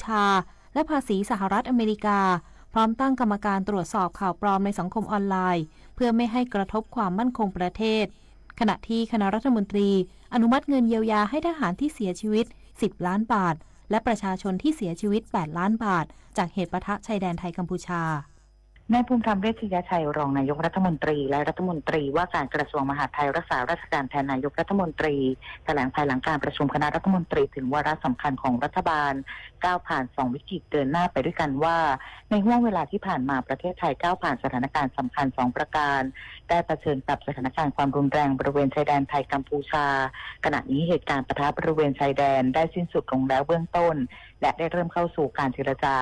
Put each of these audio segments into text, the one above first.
ชา และภาษีสหรัฐอเมริกา พร้อมตั้งกรรมการตรวจสอบข่าวปลอมในสังคมออนไลน์ เพื่อไม่ให้กระทบความมั่นคงประเทศ ขณะที่คณะรัฐมนตรีอนุมัติเงินเยียวยาให้ทหารที่เสียชีวิต สิบล้านบาท และประชาชนที่เสียชีวิต แปดล้านบาท จากเหตุปะทะชายแดนไทยกัมพูชา นายภูมิธรรม เวชยชัย รองนายกรัฐมนตรี และรัฐมนตรีว่าการกระทรวงมหาดไทย รักษาราชการแทนนายกรัฐมนตรี แถลงภายหลังการประชุมคณะรัฐมนตรีถึงวาระสำคัญของรัฐบาล ก้าวผ่านสองวิกฤตเดินหน้าไปด้วยกันว่า ในห่วงเวลาที่ผ่านมาประเทศไทยก้าวผ่านสถานการณ์สำคัญสองประการ ได้เผชิญกับสถานการณ์ความรุนแรงบริเวณชายแดนไทยกัมพูชา ขณะนี้เหตุการณ์ปะทะบริเวณชายแดนได้สิ้นสุดลงแล้วเบื้องต้น และได้เริ่มเข้าสู่การเจรจา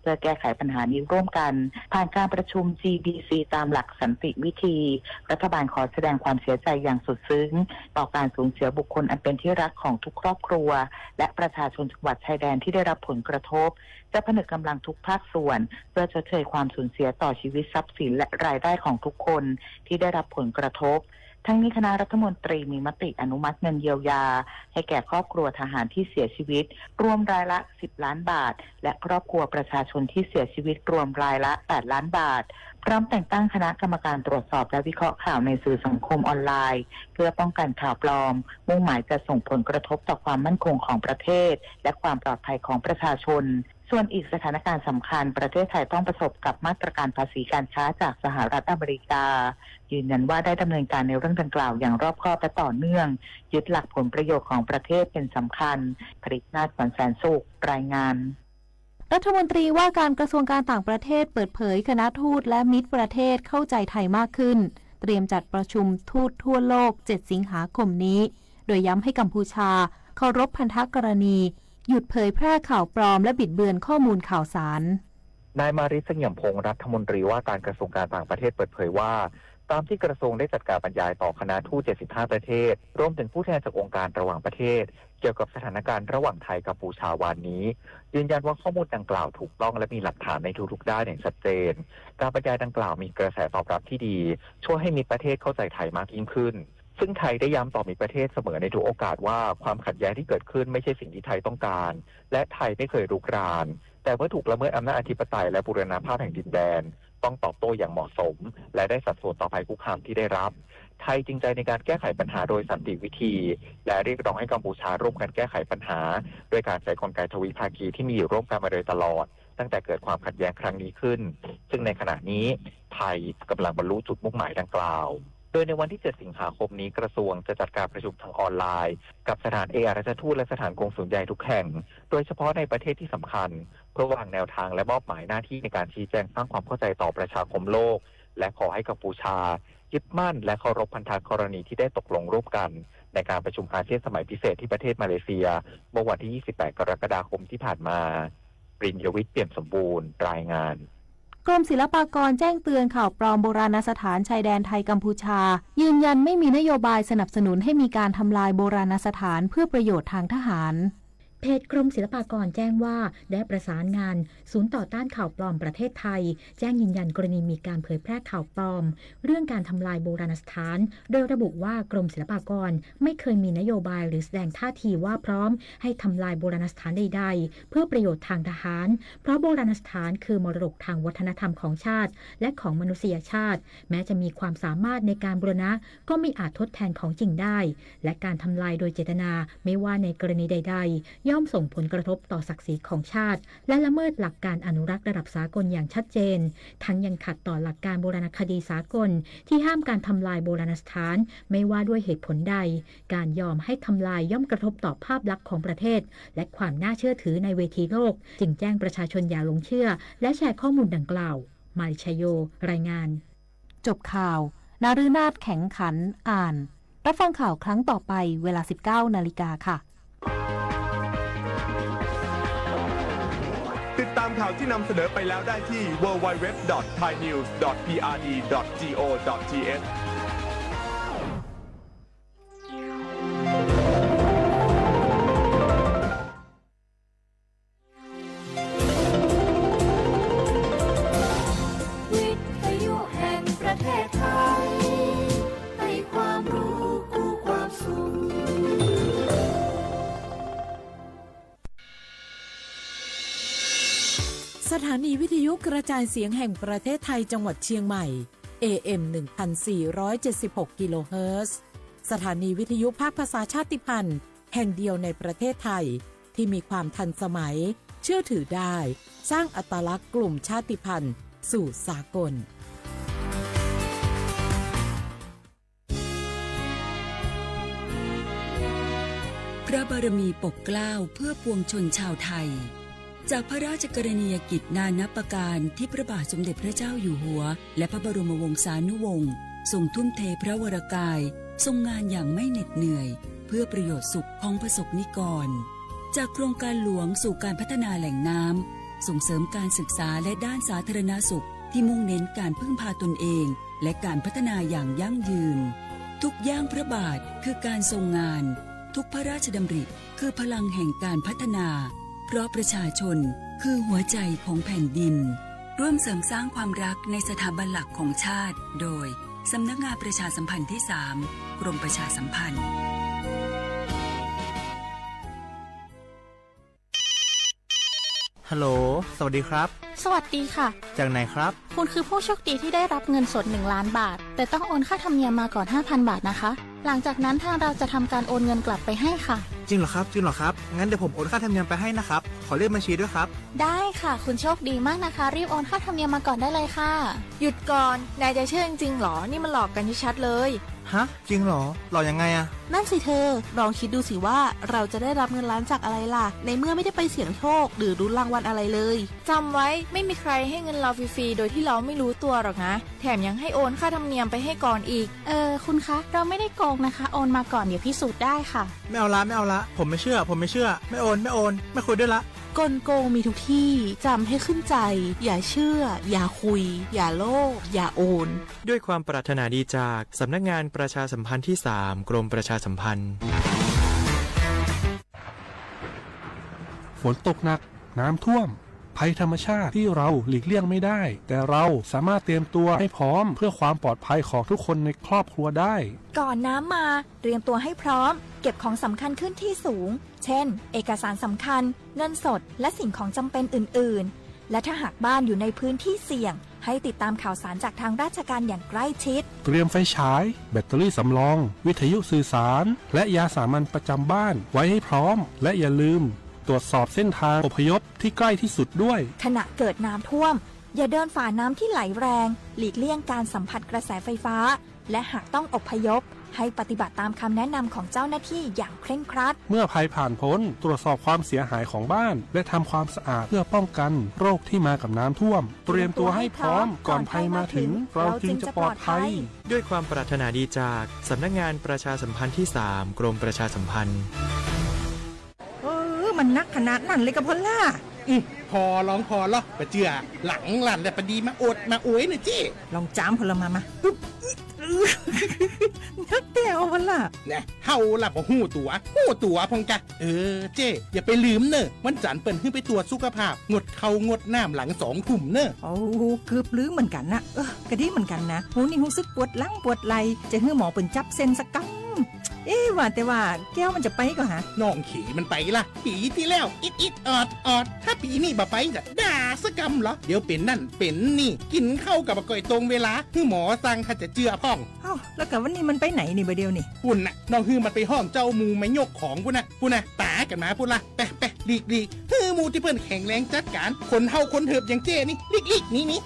เพื่อแก้ไขปัญหานี้ร่วมกัน ผ่านการประชุม จีบีซี ตามหลักสันติวิธี รัฐบาลขอแสดงความเสียใจอย่างสุดซึ้ง ต่อการสูญเสียบุคคลอันเป็นที่รักของทุกครอบครัว และประชาชนจังหวัดชายแดนที่ได้รับผลกระทบ จะผนึกกำลังทุกภาคส่วน เพื่อชดเชยความสูญเสียต่อชีวิตทรัพย์สินและรายได้ของทุกคนที่ได้รับผลกระทบ ทั้งนี้คณะรัฐมนตรีมีมติอนุมัติเงินเยียวยา ให้แก่ครอบครัวทหารที่เสียชีวิต รวมรายละ สิบล้านบาท และครอบครัวประชาชนที่เสียชีวิตรวมรายละ แปดล้านบาท พร้อมแต่งตั้งคณะกรรมการตรวจสอบและวิเคราะห์ข่าวในสื่อสังคมออนไลน์ เพื่อป้องกันข่าวปลอม มุ่งหมายจะส่งผลกระทบต่อความมั่นคงของประเทศ และความปลอดภัยของประชาชน ส่วนอีกสถานการณ์สำคัญ ประเทศไทยต้องประสบกับมาตรการภาษีการค้าจากสหรัฐอเมริกา ยืนยันว่าได้ดำเนินการในเรื่องดังกล่าวอย่างรอบคอบและต่อเนื่อง ยึดหลักผลประโยชน์ของประเทศเป็นสำคัญ ผลิตนาถ ขวัญแสนสุข รายงาน รัฐมนตรีว่าการกระทรวงการต่างประเทศเปิดเผย คณะทูตและมิตรประเทศเข้าใจไทยมากขึ้น เตรียมจัดประชุมทูตทั่วโลก เจ็ด สิงหาคมนี้ โดยย้ำให้กัมพูชาเคารพพันธกรณี หยุดเผยแพร่ข่าวปลอมและบิดเบือนข้อมูลข่าวสาร นายมาริส เสงี่ยมพงษ์ รัฐมนตรีว่าการกระทรวงการต่างประเทศเปิดเผยว่า ตามที่กระทรวงได้จัดการบรรยายต่อคณะทูต เจ็ดสิบห้า ประเทศ รวมถึงผู้แทนจากองค์การระหว่างประเทศ เกี่ยวกับสถานการณ์ระหว่างไทยกัมพูชาวานนี้ ยืนยันว่าข้อมูลดังกล่าวถูกต้องและมีหลักฐานในทุกๆด้านอย่างชัดเจน การบรรยายดังกล่าวมีกระแสตอบรับที่ดี ช่วยให้มิตรประเทศเข้าใจไทยมากยิ่งขึ้น ซึ่งไทยได้ย้ำต่อมิตรประเทศเสมอในทุกโอกาสว่าความขัดแย้งที่เกิดขึ้นไม่ใช่สิ่งที่ไทยต้องการ และไทยไม่เคยรุกราน แต่เมื่อถูกละเมิดอำนาจอธิปไตยและบูรณภาพแห่งดินแดน ต้องตอบโต้อย่างเหมาะสม และได้สัดส่วนต่อภัยคุกคามที่ได้รับ ไทยจริงใจในการแก้ไขปัญหาโดยสันติวิธี และเรียกร้องให้กัมพูชาร่วมกันแก้ไขปัญหา ด้วยการใช้กลไกทวิภาคีที่มีอยู่ร่วมกันมาโดยตลอด ตั้งแต่เกิดความขัดแย้งครั้งนี้ขึ้น ซึ่งในขณะนี้ไทยกำลังบรรลุจุดมุ่งหมายดังกล่าว โดยในวันที่ เจ็ด สิงหาคมนี้กระทรวงจะจัดการประชุมทางออนไลน์ กับสถานเอกอัครราชทูตและสถานกงสุลใหญ่ทุกแห่ง โดยเฉพาะในประเทศที่สำคัญ เพื่อวางแนวทางและมอบหมายหน้าที่ในการชี้แจงสร้างความเข้าใจต่อประชาคมโลก และขอให้กัมพูชา ยึดมั่นและเคารพพันธกรณีที่ได้ตกลงร่วมกัน ในการประชุมอาเซียนสมัยพิเศษที่ประเทศมาเลเซีย เมื่อวันที่ ยี่สิบแปด กรกฎาคมที่ผ่านมา รินยวิทย์ เปี่ยมสมบูรณ์ รายงาน กรมศิลปากรแจ้งเตือนข่าวปลอมโบราณสถานชายแดนไทยกัมพูชา ยืนยันไม่มีนโยบายสนับสนุนให้มีการทำลายโบราณสถานเพื่อประโยชน์ทางทหาร เพจกรมศิลปากรแจ้งว่าได้ประสานงานศูนย์ต่อต้านข่าวปลอมประเทศไทย แจ้งยืนยันกรณีมีการเผยแพร่ข่าวปลอม เรื่องการทำลายโบราณสถาน โดยระบุว่ากรมศิลปากรไม่เคยมีนโยบายหรือแสดงท่าทีว่าพร้อมให้ทำลายโบราณสถานใดๆ เพื่อประโยชน์ทางทหาร เพราะโบราณสถานคือมรดกทางวัฒนธรรมของชาติ และของมนุษยชาติ แม้จะมีความสามารถในการบูรณะ ก็ไม่อาจทดแทนของจริงได้ และการทำลายโดยเจตนา ไม่ว่าในกรณีใดๆ ย่อมส่งผลกระทบต่อศักดิ์ศรีของชาติ และละเมิดหลักการอนุรักษ์ระดับสากลอย่างชัดเจน ทั้งยังขัดต่อหลักการโบราณคดีสากล ที่ห้ามการทำลายโบราณสถาน ไม่ว่าด้วยเหตุผลใด การยอมให้ทำลายย่อมกระทบต่อภาพลักษณ์ของประเทศ และความน่าเชื่อถือในเวทีโลก จึงแจ้งประชาชนอย่าหลงเชื่อ และแชร์ข้อมูลดังกล่าว มาริชโย รายงาน จบข่าว นฤนาถ แข็งขัน อ่าน รับฟังข่าวครั้งต่อไป เวลา สิบเก้านาฬิกาค่ะ ติดตามข่าวที่นำเสนอไปแล้วได้ที่ ดับเบิลยู ดับเบิลยู ดับเบิลยู ดอท ไทยนิวส์ ดอท พีอาร์ดี ดอท จี โอ ดอท ที เอช สถานีวิทยุกระจายเสียงแห่งประเทศไทยจังหวัดเชียงใหม่ เอ เอ็ม หนึ่งพันสี่ร้อยเจ็ดสิบหก กิโลเฮิรตซ์ สถานีวิทยุภาคภาษาชาติพันธุ์แห่งเดียวในประเทศไทย ที่มีความทันสมัย เชื่อถือได้ สร้างอัตลักษณ์กลุ่มชาติพันธุ์สู่สากล พระบารมีปกเกล้าเพื่อปวงชนชาวไทย จากพระราชกรณียกิจนานับประการที่พระบาทสมเด็จพระเจ้าอยู่หัว และพระบรมวงศานุวงศ์ทรงทุ่มเทพระวรกาย ทรงงานอย่างไม่เหน็ดเหนื่อย เพื่อประโยชน์สุขของประสบนิกร จากโครงการหลวงสู่การพัฒนาแหล่งน้ำ ส่งเสริมการศึกษาและด้านสาธารณสุขที่มุ่งเน้นการพึ่งพาตนเอง และการพัฒนาอย่างยั่งยืน ทุกย่างพระบาทคือการทรงงาน ทุกพระราชดำริคือพลังแห่งการพัฒนา เพราะประชาชนคือหัวใจของแผ่นดิน ร่วมเสริมสร้างความรักในสถาบันหลักของชาติ โดย สำนักงานประชาสัมพันธ์ที่สาม กรมประชาสัมพันธ์ ฮัลโหล สวัสดีครับ สวัสดีค่ะ จากไหนครับ คุณคือผู้โชคดีที่ได้รับเงินสดหนึ่งล้านบาท แต่ต้องโอนค่าธรรมเนียมมาก่อนห้าพันบาทนะคะ หลังจากนั้นทางเราจะทำการโอนเงินกลับไปให้ค่ะ จริงเหรอครับ จริงเหรอครับ งั้นเดี๋ยวผมโอนค่าธรรมเนียมไปให้นะครับ ขอเลขบัญชีด้วยครับ ได้ค่ะ คุณโชคดีมากนะคะ รีบโอนค่าธรรมเนียมมาก่อนได้เลยค่ะ หยุดก่อน นายจะเชื่อจริงๆหรอ นี่มันหลอกกันชัดๆเลย ฮะ จริงเหรอ หลอกยังไงอะ นั่นสิเธอ ลองคิดดูสิว่าเราจะได้รับเงินล้านจากอะไรล่ะ ในเมื่อไม่ได้ไปเสี่ยงโชค หรือลุ้นรางวัลอะไรเลย จำไว้ ไม่มีใครให้เงินเราฟรีๆโดยที่เราไม่รู้ตัวหรอกนะ แถมยังให้โอนค่าธรรมเนียมไปให้ก่อนอีก เออ คุณคะ เราไม่ได้โกงนะคะ โอนมาก่อน เดี๋ยวพิสูจน์ได้ค่ะ ไม่เอาละ ไม่เอาละ ผมไม่เชื่อ ผมไม่เชื่อ ไม่โอน ไม่โอน ไม่คุยด้วยละ กลโกงมีทุกที่ จำให้ขึ้นใจ อย่าเชื่อ อย่าคุย อย่าโลภ อย่าโอน ด้วยความปรารถนาดีจากสำนักงานประชาสัมพันธ์ที่สาม กรมประชาสัมพันธ์ ฝนตกหนัก น้ำท่วม ภัยธรรมชาติที่เราหลีกเลี่ยงไม่ได้ แต่เราสามารถเตรียมตัวให้พร้อมเพื่อความปลอดภัยของทุกคนในครอบครัวได้ ก่อนน้ำมา เตรียมตัวให้พร้อม เก็บของสำคัญขึ้นที่สูง เช่น เอกสารสำคัญ เงินสด และสิ่งของจำเป็นอื่นๆ และถ้าหากบ้านอยู่ในพื้นที่เสี่ยง ให้ติดตามข่าวสารจากทางราชการอย่างใกล้ชิด เตรียมไฟฉาย แบตเตอรี่สำรอง วิทยุสื่อสาร และยาสามัญประจำบ้านไว้ให้พร้อม และอย่าลืมตรวจสอบเส้นทางอพยพที่ใกล้ที่สุดด้วย ขณะเกิดน้ำท่วม อย่าเดินฝ่าน้ำที่ไหลแรง หลีกเลี่ยงการสัมผัสกระแสไฟฟ้า และหากต้องอพยพ ให้ปฏิบัติตามคำแนะนำของเจ้าหน้าที่อย่างเคร่งครัด เมื่อภัยผ่านพ้น ตรวจสอบความเสียหายของบ้าน และทำความสะอาดเพื่อป้องกันโรคที่มากับน้ำท่วม เตรียมตัวให้พร้อม ก่อนภัยมาถึง เราจึงจะปลอดภัย ด้วยความปรารถนาดีจากสำนักงานประชาสัมพันธ์ที่สาม กรมประชาสัมพันธ์ เออ มันหนักขนาดนั้นเลยกะพอลล่า อืม พอลองพอลอปะเจือ หลังหลั่นแต่ปะดีมาอดมาอวยหน่อยเจ้ ลองจามพอลมามา อึ๊บ นักแต่เอาพอลล่า นะ เฮาล่ะบ่ฮู้ตั๋ว ฮู้ตั๋วพองกะ เออ เจ้ อย่าไปลืมเนอะ วันจันทร์เปิ้นหื้อไปตรวจสุขภาพ งดข้าวงดน้ำหลังสองทุ่มเนอะ โอ้ เกือบลืมเหมือนกันนะ เออ กะดีเหมือนกันนะ ฮู้นี่ฮู้สึกปวดหลังปวดไหล่ จะหื้อหมอเปิ้นจับเส้นสักกำ เอ๊ะ ว่าแต่ว่าแก้วมันจะไปก่อฮะ น้องเขยมันไปละ ปีตี้แล้ว อิดอิดออดออด ถ้าปีนี้บ่ไปจะด่าสักกำเหรอ เดี๋ยวเป็นนั่นเป็นนี่ กินข้าวกับบ่ก่อยตรงเวลา หื้อหมอสั่งถ้าจะเจื้อพ่อง เอ้า แล้วกะวันนี้มันไปไหนนี่บ่าเดียวนี่ ปุ้นน่ะ น้องหื้อมันไปฮ้องเจ้าหมู่มายกของปุ้นน่ะ ปุ้นน่ะ ต๋ากันมาปุ้นละ ไปไปหลีกหลีก หื้อหมู่ตี้เปิ้นแข็งแรงจัดการ คนเฒ่าคนเถิบอย่างเจ้นี่ หลีกหลีกหนีหนี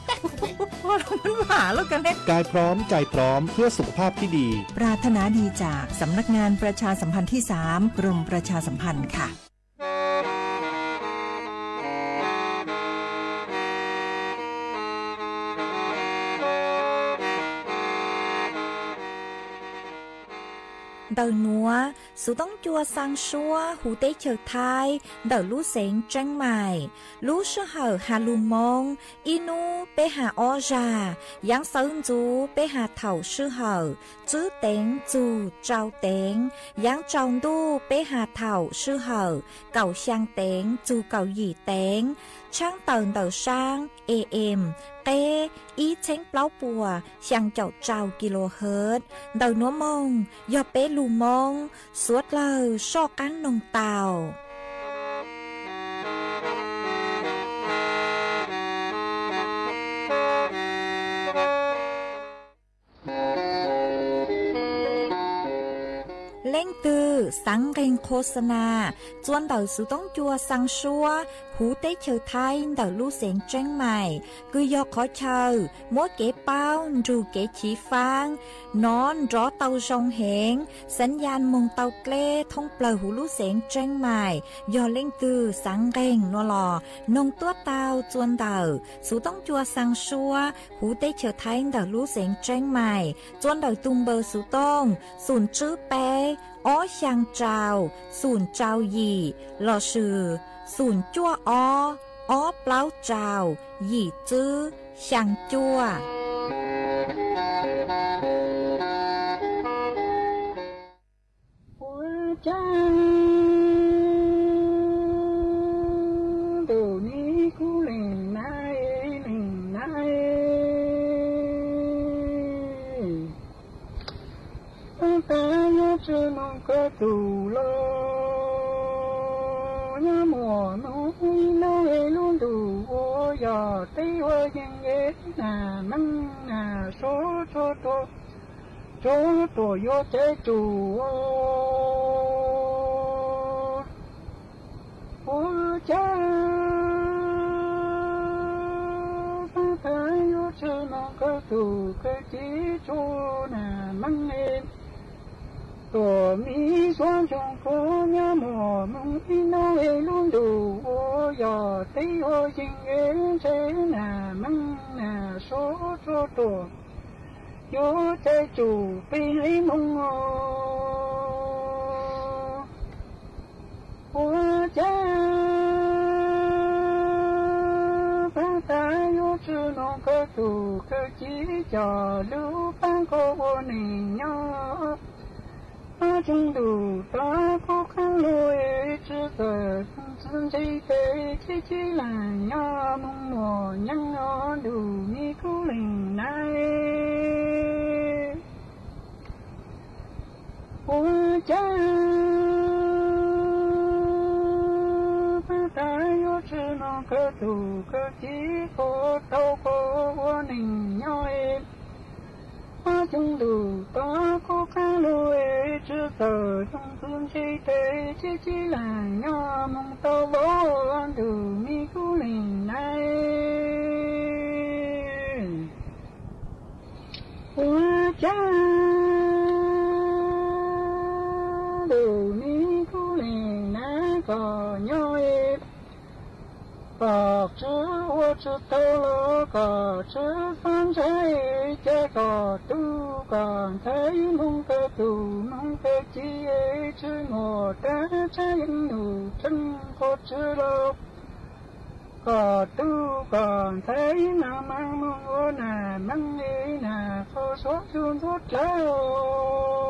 พอลล่า มันว่าแล้วกันนะ กายพร้อมใจพร้อมเพื่อสุขภาพที่ดี ปรารถนาดีจากสำนักงานประชาสัมพันธ์ที่สาม กรมประชาสัมพันธ์ค่ะ Ntawm nuav xuv toob cua xaa suab huv teb chaws Thaib ntawm lub xeev Tseeb Maim. Lub sij hawm has lug moo, ib nub peb has ob zag. Yaav xawv ntxuv peb has thaum sij hawm tswb teev txug tsau teev. Yaav tsaus ntuj peb has thaum sij hawm kaum xyaa teev txug kaum yim teev. Tshaab tawm ntawm saab A M qeb ib txheeb plaub puas xyaa caum rau kilohertz. Ntawm nuav moog yog peb lug Moob, suav dlawg soj qaab noog tau. Leej twg xaav nqeeg qhua xa nas txua ntawm xuv toob cua xaa suab huv teb chaws Thaib ntawm lub xeev Tseeb Mais, kws yog qhov chaw muab kev paub nrug kev chiv faab nov nrov tau zoo heev, xaav yaj moog tau dleb thoob plawg huv lub xeev Tseeb Mais. Yog leej twg xaav nqeeg no los noog tuab tau txua ntawm xuv toob cua xaa suab huv teb chaws Thaib ntawm lub xeev Tseeb Mais txua ntawm tug npawb xuv tooj xoom tswb peb ob xyaa rau xoom rau yim lossis xoom cuaj ob ob plaub rau yim tswb xyaa cuaj. Ua cas ntuj ni kuv leej nab, leej nab, tab tas yuav tsi moog kawg tug los nyob muaj moog ib nub es lub ntuj ua yog teb ua yeej es nas meej nas sov tsuag ruam, tsuag ruam yuav caiv tsum. Ua cas tab tas yuav tsi moog kawg tug kawg ci tsuag nas meej es tuam mi suav ntsoog kuv nyob muaj moog ib nub es lub ntuj ua yog teb ua yeej es ntshe nas meej nas sov tsuag ruam yuav caiv tsum peb haiv Hmoob os. Ua cas tab tas yuav tsi moog kawg tug kawg ci coj lub paab koj ua neej nyob. Ob tsoom ntuj tod kuv qeeb lug es tsi txawj txwv ntse tes cib cib leej nyob moog muaj nyeeb os ntuj ni kuv leej nab. Ua cas tab tas yuav tsi moog kawg tug kawg ci koj tau koj ua neej nyob es ob tsoom ntuj tod kuv qeeb lug es tsi txawj txwv ntse tes cib cib leej nyob moog tau vauv ntuj ni kuv leej nab. Ua cas ntuj ni kuv leej nab koj nyob es koj tsi ua tsi tau los koj tsi xob ntshai, ces koj tub koj ntxhais moog kawg tug moog kawg ci tsi muaj rab tshab yeej nug tseeb quas tsi los koj tub koj ntxhais mas mas moog ua nas meej es nas qhov suav tug ntxuav dlawb.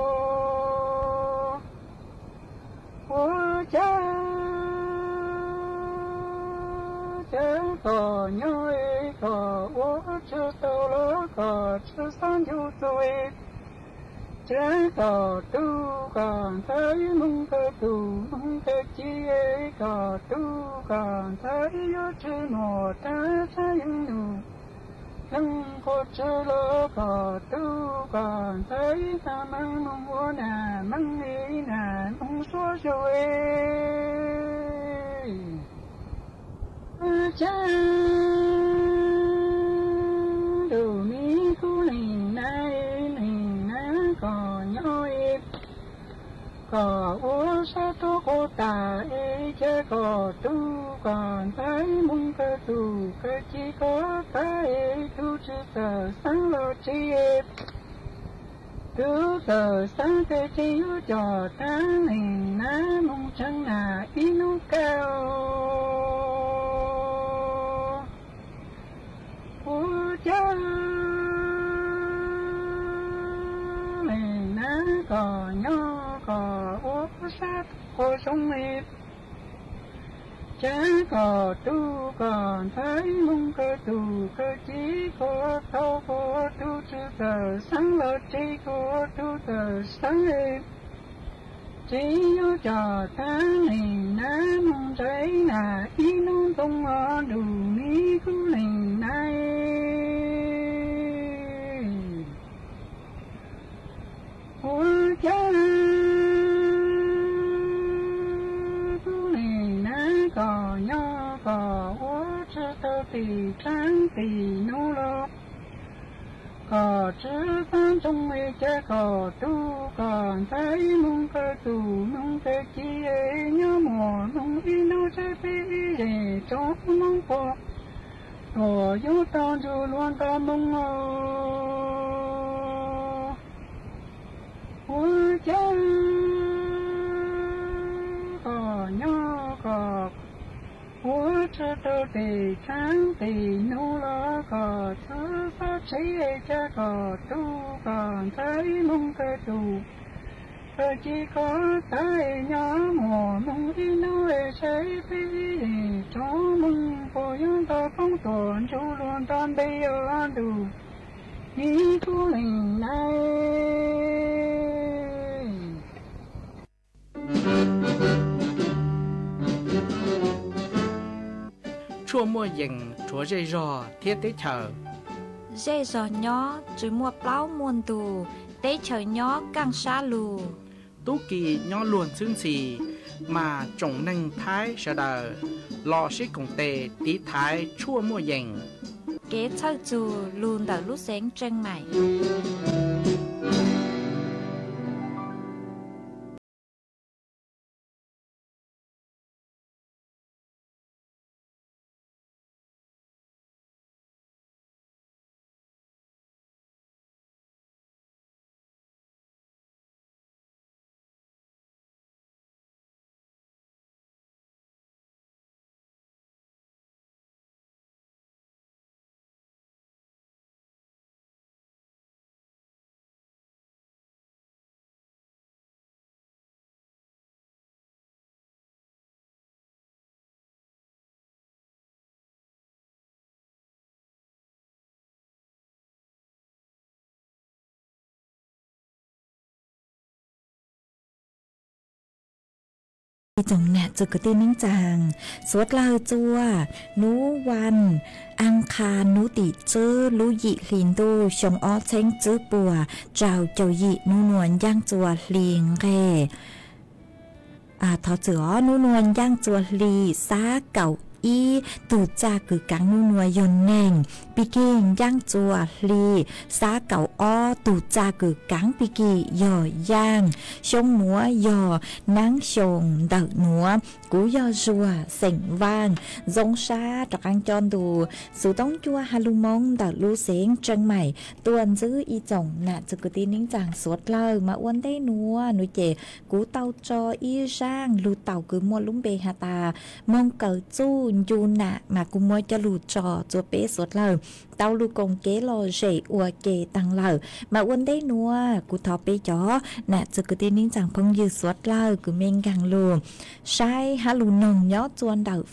Ua cas cas koj nyob es koj ua tsi tau los koj tsi xob ncu txug es ces koj tub koj ntxhais moog kawg tug moog kawg ci, koj tub koj ntxhais yuav tsi muaj rab tshab yeej nug tseeb quas tsi los koj tub koj ntxhais mas mas moog ua nas meej es nas moog suav zug es ua cas ntuj ni kuv leej nab, leej nab koj nyob es koj ua sab tuab quas tas es ces koj tub koj ntxhais moog kawg tug kawg ci koj txhais tug tsi txawj xaav los tsi es tug txawj xaav tes tseem yuav coj tag leej nab moog tseeb nas ib nub kawg. Ua cas leej nab koj nyob koj ua sab quas zoo li cas koj tub koj ntxhais moog kawg tug kawg ci koj tau koj tug tsi txawj xaav los tsi koj tug txawj xaav tseem yuav coj tag leej nab moog ntshai nas ib nub ntxoov os ntuj ni kuv leej nab. Ua cas Koj ua tsis tau tim tshaab tim nub los, koj tsi xaav ntsoov es ca koj tug, koj ntxhais ib moog kawg tug, moog kawg ci, nyob muaj moog ib nub saib peb ib leeg rov moog puas yuav tau ntsug luag nta moog os. Ua cas koj nyob koj ua tsis tau tim tshaab tim nub los, koj txhaj xav tshev ca koj tug, koj ntxhais ib moog kawg tug, kawg ci, koj xav nyob muaj moog ib nub saib peb rov moog puas yuav tau poob tuam ntsug luag nta npe os ntuj mi kub leej nai. Tshuaj muaj yees rhuav zej zog thiab teb chaws. Zej zog nyob tsis muaj plaub muaj ntug, teb chaws nyob kaaj sab lug. Tub ki nyob luag ntxhwb ntxhi, mas tsoom neeg Thaib sawv daws los sib koom tes tiv thaiv tshuaj muaj yees. Kev txhawj txug lug ntawm lub xeev Tseeg Maim. Ib tsoom nam txwv kwv tij neej tsaa, suav dlawg txua nub vaj, aaj qha nub tim tswb lub yim hli ntuj xyoo ob txheeb tswb puas rau caum yim, nub nua ncaaj txua hli nqeg, thov txwm os, nub nua ncaaj txua hli xab kaum ib, tug txaj kws kaav nub nua yog neeg, pig kig ncaaj txua hli xab kaum ob, tug txaj kws kaav pig kig yog yaaj, xyoo nuav yog naab xyoo ntawm nuav. Kuv yog Zuag xeem Vaaj, zoo sab rov qaab coj ntu xuv toob cua ha lug moo ntawm lub xeev Tseeg Maim tuaj ntsib ib tsoom nam txwv kwv tij neej tsaa suav dlawg. Mas ua ntej nuav nuav ces kuv tau tso ib zaaj lug taus kws muaj lub npe has tas moog kawm txuj ncu nam, mas kuv muab coj lug tso txua peb suav dlawg tau lug koom kev lom zem ua ke taag lawm. Mas ua ntej nuav kuv thov peb cov nam txwv kwv tij neej tsaa phooj ywg suav dlawg kws mej nkaag lug saib hab lug noog nyob txua ntawm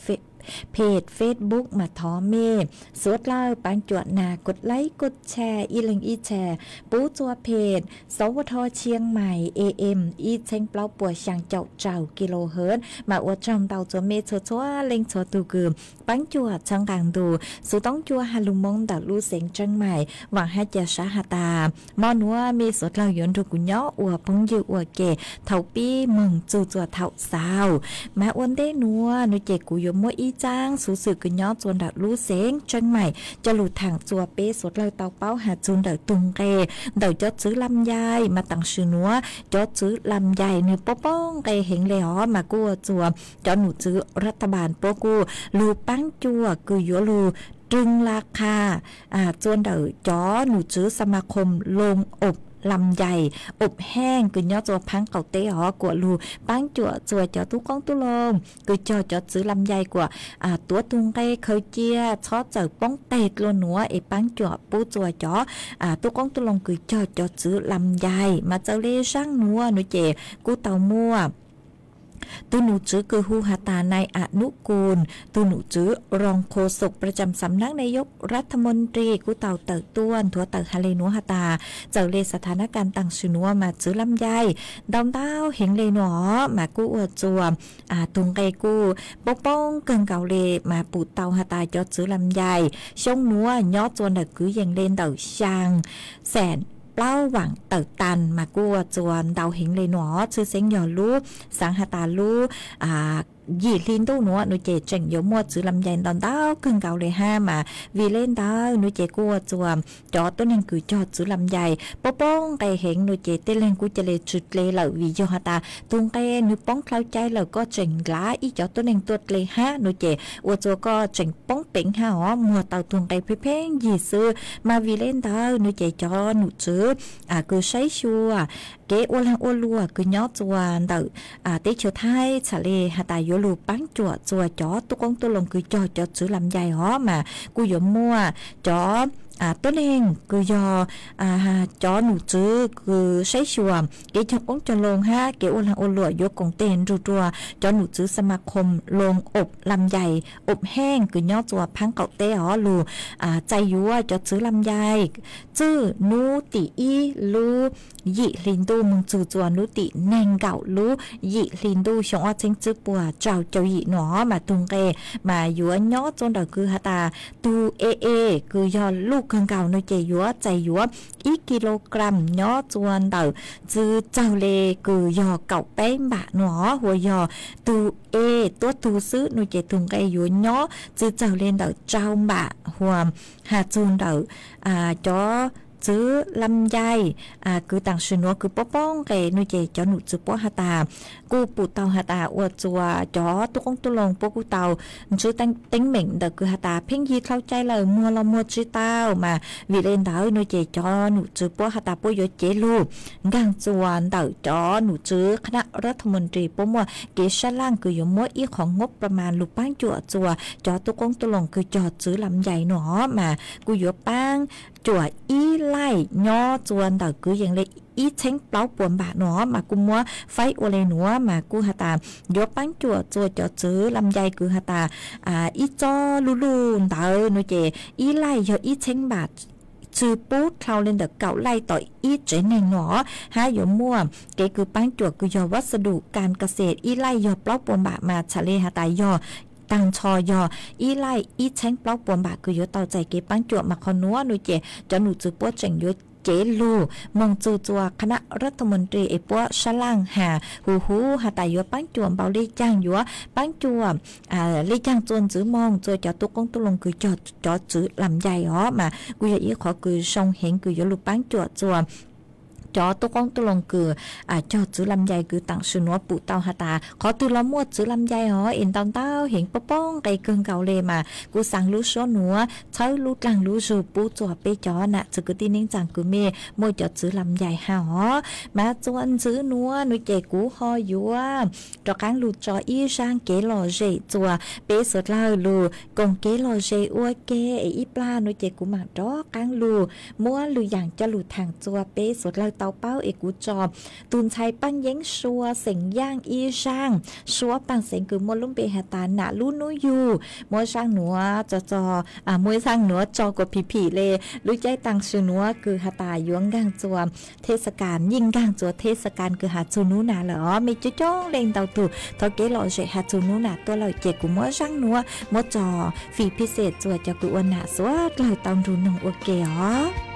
page Facebook mas thov mej suav dlawg paab cuam nas kua laib kua tshare ib leeg ib tshare pub txua page Sov Ua Dho Chiang Mai A M ib txheeb plaub puas xyaa caum rau kilohertz. Mas ua tsaug ntau txua mej txhua txhua leej txhua tug kws paab cuam txhawb nqaa ntu xuv toob cua ha lug moo ntawm lub xeev Tseeg Maim. Vaam hab ca sab has tas mo nuav mej suav dlawg yuav nrug kuv nyob ua phooj ywg ua ke thaus pib moog txug txua thaum xaus. Mas ua ntej nuav nuav ces kuv yuav muab ib tsaab xuv xwm kws nyob txua ntawm lub xeev Tseeg Maim coj lug thaam txua peb suav dlawg tau paub has txug ntawm tug nqe ntawm cov txwv lam yai. Mas taam sim nuav cov txwv lam yai nwg poob poob nqe heev le os, mas kuj ua txua cov num txwv rathab puab kuj lug paab cuam kws yuav lug rwg la qha txua ntawm cov num txwv xamakhom loo ob lam yai, ob heej kws nyob txua phaab qaum teb os, kuas lug paab cuam txua cov tub qoob tub loo kws cog cov txwv lam yai kuas tuav tug nqe khaws cia txhob txawm poob teg dlua nuav es paab cuam pub txua cov tub qoob tub loo kws cog cov txwv lam yai. Mas txawm le zaaj nuav nuav ces kuj tau muaj tug num tswv kws hu has tas nai Anub Kun, tug num tswv rooj khos xom pracham xam nab nai yog rathab moos ris kuj tau tawm tuaj nthuav tawm has le nuav has tas txawm le xa tha nab kas taam sim nuav mas txwv lam yai ntau ntau heev le nuav os, mas kuj ua txua tug nqe kuj poob poob kawg nkaus le. Mas pum tau has tas cov txwv lam yai xyoo nuav nyob txua ntawm kwv yees le ntawm xyaa xees plaub vaam tawm taag, mas kuj ua txua ntau heev le nuav os. Tshwj xeeb yog lub xaav has tas lub yim hli ntuj nuav nua ces tseem yuav muaj txwv lam yais ntau ntau kawg nkaus li hab mas vim le ntawd nua ces kuj ua txuas cov tuab neeg kws cog txwv lam yais poob poob nqe heev nua ces tej leeg kuj ca le tsi dle lawm vim yog has tas tug nqe nwg poob dlhau cai lawm koj tseem nrhav ib cov tuab neeg tuaj dle hab nua ces ua txuas koj tseem poob peev hab os, muag tau tug nqe pheej pheej yig xwb. Mas vim le ntawd nua ces cov num tswv kws saib xyuas kev ua laag ua luam kws nyob txuas ntawm teb chaws Thaib txhad le has tas yuav lug paab cuam txuas cov tub qoob tub loo kws cog cov txwv lam yais os mas kuj yuav muaj cov tuab neeg kws yog cov num tswv kws saib xyuas kev cog qoob cog loo hab kev ua laag ua luam yuav koom teg nrug rua cov num tswv xamas khoom loo ob lam yais ob heej kws nyob txuas phaab qaum teb os lug txais yuav cov txwv lam yais txwj nub tim ib lub yim hli ntuj moog txug txuas nub tim neeg nkaum lub yim hli ntuj xyoo ob txheeb tsib puas rau caum yim nua mas tug nqe mas yuav nyob txuas ntawm kws has tas tug e e kws yog luj kawg nkaus nua ces yuav txais yuav ib kilogram nyob txuas ntawm txwv txawg le kws yog kaum peb npam nua hua yog tug e tuab tug xwb nua ces tug nqe yuav nyob txwv txawg le ntawm rau npam hua has txug ntawm cov txwv lam yais kws taam sim nuav kws poob poob nqe nua ces cov num tswv puab has tas kuj pum tau has tas ua txuas cov tub qoob tub loo puab kuj tau ntsib teeb meem ntawm kws has tas pheej yig dlhau cai lawm muag los muag tsi tau mas vim le ntawd nua ces cov num tswv puab has tas puab yuav cev lug nkaag txuas ntawm cov num tswv khnab ras thas moos ris puab muaj kev sab laaj kws yuav muab ib qho ngoob pas mas lug paab cuam txuas cov tub qoob tub loo kws cog txwv lam yais nua mas kuj yuav paab cuam ib laij nyob txuas ntawm kwv yees le ib txheeb plaub puas npam nua mas kuj muab faib ua le nuav mas kuj has tas yuav paab cuam txuas cov txwv lam yais kws has tas ib txob luj luj ntawd nua ces ib laij yog ib txheeb npam txwv pub dlhau le ntawm kaum laij tom ib tsev neeg nua hab yuav muaj kev kws paab cuam kws yog vas dum kas kas xes ib laij yog plaub puas npam mas txhad le has tas yog taag nrho yog ib laij ib txheeb plaub puas npam kws yuav tau txais kev paab cuam mas qhov nuav nua ces cov num tswv puab tseem yuav cev lug moog txug txuas khnab ras thas moos ris es puab sab laaj has huv huv has tas yuav paab cuam npaum le caag yuav paab cuam le caag txuas ntxiv moog txuas cov tub qoob tub loo kws cog cov txwv lam yais os mas kuj yog ib qhov kws zoo heev kws yuav lug paab cuam txuas cov tub qoob tub loo kws cog txwv lam yais kws taam sim nuav pum tau has tas qhov twg los muaj txwv lam yais os es ntau ntau heev poob poob nqe kawg nkaus le mas kuv xaav lub suab nuav txhawb lub dlaag lub zug pub txuas peb cov nam txiv kwv tij neej tsaa kws mej muaj cov txwv lam yais has os mas txuas ntxiv nuav nua ces kuv ho yuav rov qaab lug tso ib zaaj kev lom zem txuas peb suav dlawg lug koom kev lom zem ua ke es ib plag nua ces kuv maam rov qaab lug muab lwm yaam coj lug thaam txuas peb suav dlawg tau paub es kuv tso tug ntxhais paaj yeeb sua xeem yaaj ib zaaj suab paaj xeev kws muaj lub npe has tas nam lub nub yug muab zaaj nuav tso tso muab zaaj nuav tso kuas phim phim le lub caij taam sim nuav kws has tas yuav nkaag txuas thej xa kas yeej nkaag txuas thej xa kas kws has txug nub nas lawm os mej coob coob leej ntau tug thov kev lom zem has txug nub nas tuaj lawm ces kuv muab zaaj nuav muab tso fim phij xej txuas cov kws ua nam suav dlawg tau nrug noog ua ke os.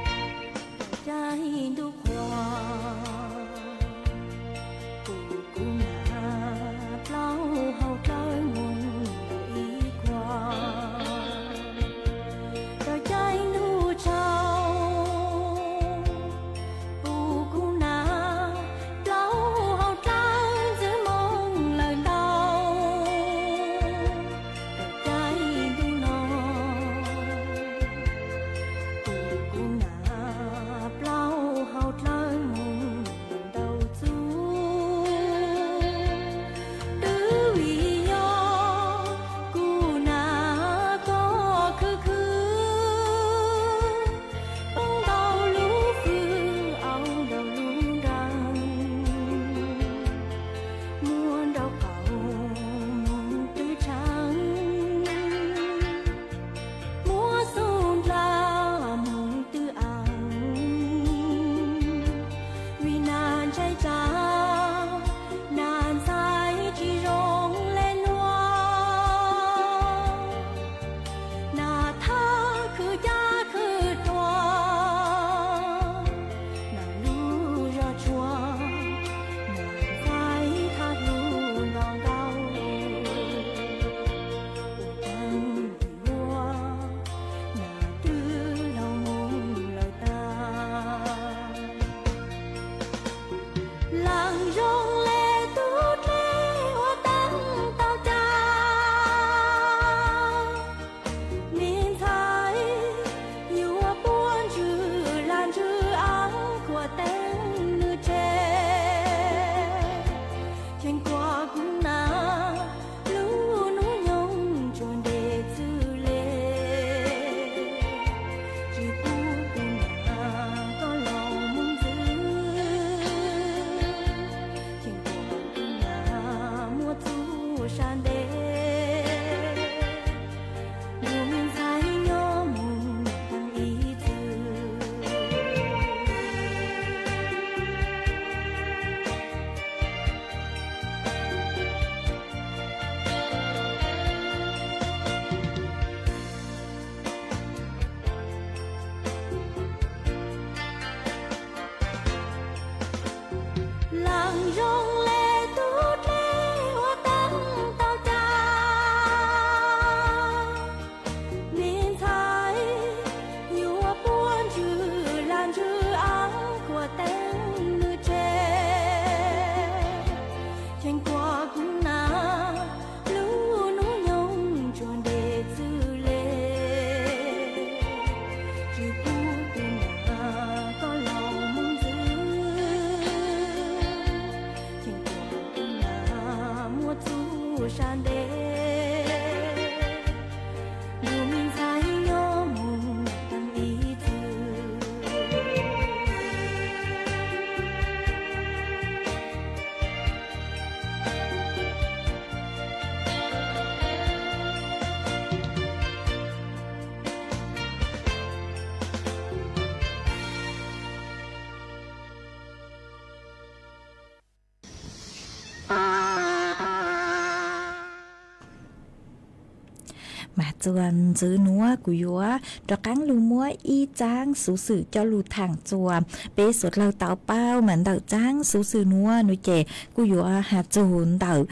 Mas txuas ntxiv nuav kuv yuav rov qaab lug muab ib txaab xuv xwm coj lug thaam txuas peb suav dlawg tau paub. Mas ntawm txaab xuv xwm nuav nuav ces kuj yuav has txug ntawm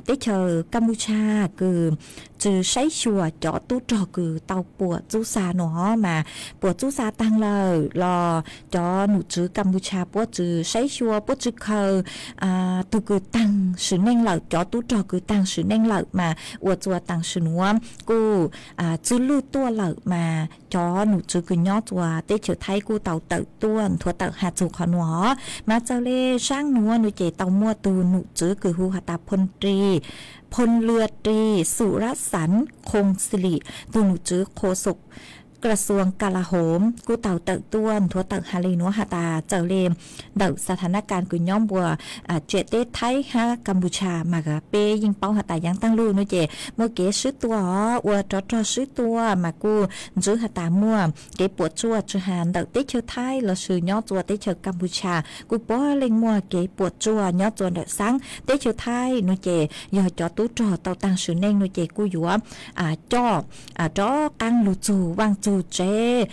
teb chaws Kampuchea kws tsi saib xyuas cov tub rog kws tau puam txub sa nuav. Mas puam txub sa taag lawm los cov num tswv Kampuchea puab tsi saib xyuas, puab tsi khaws tug kws taag sim neej lawm, cov tub rog kws taag sim neej lawm mas ua txuas taam sim nuav kuj tsi lwj tuaj lawm. Mas cov num tswv kws nyob txuas teb chaws Thaib kuj tau tawm tuaj nthuav tawm has txug qhov nuav. Mas txawm le saab nuav nuav ces tau muaj tug num tswv kws hu has tas Phoo Lwm Ris Surab Sav Khoos Silim, tug num tswv qhua xum Ka Suas Ka La Hoom kuj tau tawm tuaj nthuav tawm has le nuav has tas txawm le ntawm xa tha nab kas kws nyob npuas tsiam teb Thaib hab Kampuchea mas peb yeej paub has tas yaav taag lug nuav ces muaj kev swb tua os, ua rov rog swb tua mas kuj ntswv has tas muaj kev puam tsuaj tsi has ntawm teb chaws Thaib lossis nyob txuas teb chaws Kampuchea kuj puav leej muaj kev puam tsuaj nyob txuas ntawm saab teb chaws Thaib nuav ces yog cov tub rog tau taag sim neej nuav ces kuj yuav coj rov qaab lug txug vaaj txug tsev